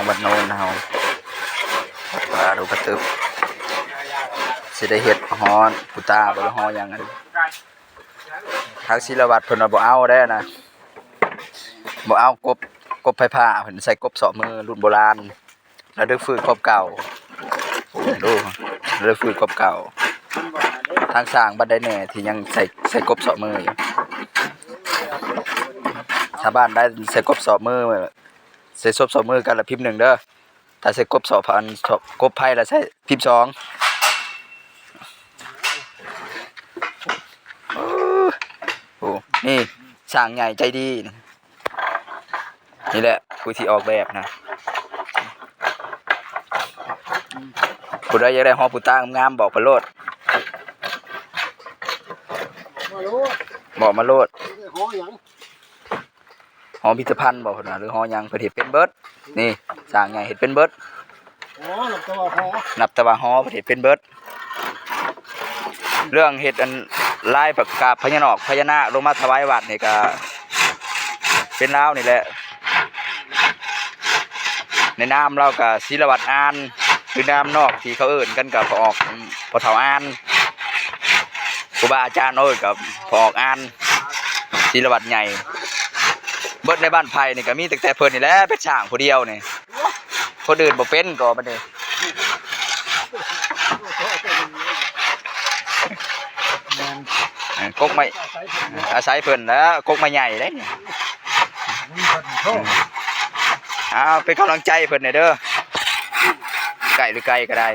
ວັດໂນນເຮົາ ປາດູກະຕຶບ ຊິໄດ້ເຮັດຫໍປູຕາບໍ່ ຫຼືຫໍຫຍັງ ທາງສີລະວັດເພິ່ນວ່າບໍ່ເອົາແດ່ນະ ບໍ່ເອົາກົບ ກົບໄຟຟ້າ ເພິ່ນໃສ່ກົບເຊາະມືລຸ້ນໂບລານ ລະລຶກຟື້ນຄວາມເກົ່າ ໂອ້ ລະລຶກຟື້ນຄວາມເກົ່າ ທາງສ້າງບ້ານໃດແດ່ທີ່ຍັງໃສ່ ໃສ່ກົບເຊາະມືຢູ່ ຖ້າບ້ານໃດໃສ່ກົບເຊາະມື ໃສ່ສົບເຊາະມືກັນລະພິມໜຶ່ງເດີ ຖ້າໃສ່ກົບເຊາະ ອັນ ກົບໄຟລະໃສ່ພິມສອງ ໂອ້ ນີ້ຊ່າງໃຫຍ່ໃຈດີ ນີ້ແຫຼະຜູ້ທີ່ອອກແບບນະ ຜູ້ໃດຢາກໄດ້ຫໍປູຕາງາມໆ ບອກເພິ່ນໂລດ ມາໂລດ ບອກມາໂລດ ຫອຫຍັງ ຫໍພິພິທະພັນບໍ ເພິ່ນວ່າ ຫຼືຫໍຫຍັງ ເພິ່ນເຮັດເປັນເບິດ ນີ້ຊ່າງໃຫຍ່ເຮັດເປັນເບິດ ອໍ ນັບແຕ່ວ່າຫໍ ນັບແຕ່ວ່າຫໍ ເພິ່ນເຮັດເປັນເບິດ ເລື່ອງເຮັດອັນລາຍປະກາບພະຍານອກພະຍານາກລົງມາຖວາຍວັດນີ້ກະເປັນລາວນີ້ແຫຼະ ໃນນາມລາວກະສີລະວັດອານ ຫຼືນາມນອກທີ່ເຂົາເອີ້ນກັນກະພໍ່ອອກ ພໍ່ເຖົ້າອານ ຄູບາອາຈານເອີ້ນກະພໍ່ອອກອານ ສີລະວັດໃຫຍ່ ເບິດໃນບ້ານໄຜ່ນີ້ກະມີຕັ້ງແຕ່ເພິ່ນນີ້ແຫຼະເປັນຊ່າງຜູ້ດຽວນີ້ ຄົນອື່ນບໍ່ເປັນກໍບັດນີ້ ແມ່ນ ເອີ ກົກໄມ້ ອາໄສເພິ່ນ ອາໄສເພິ່ນແຫຼະ ກົກໄມ້ໃຫຍ່ເດ້ ເອີ ເອົາເປັນກຳລັງໃຈເພິ່ນແດ່ເດີ ໃກ້ຫຼືໄກກໍໄດ້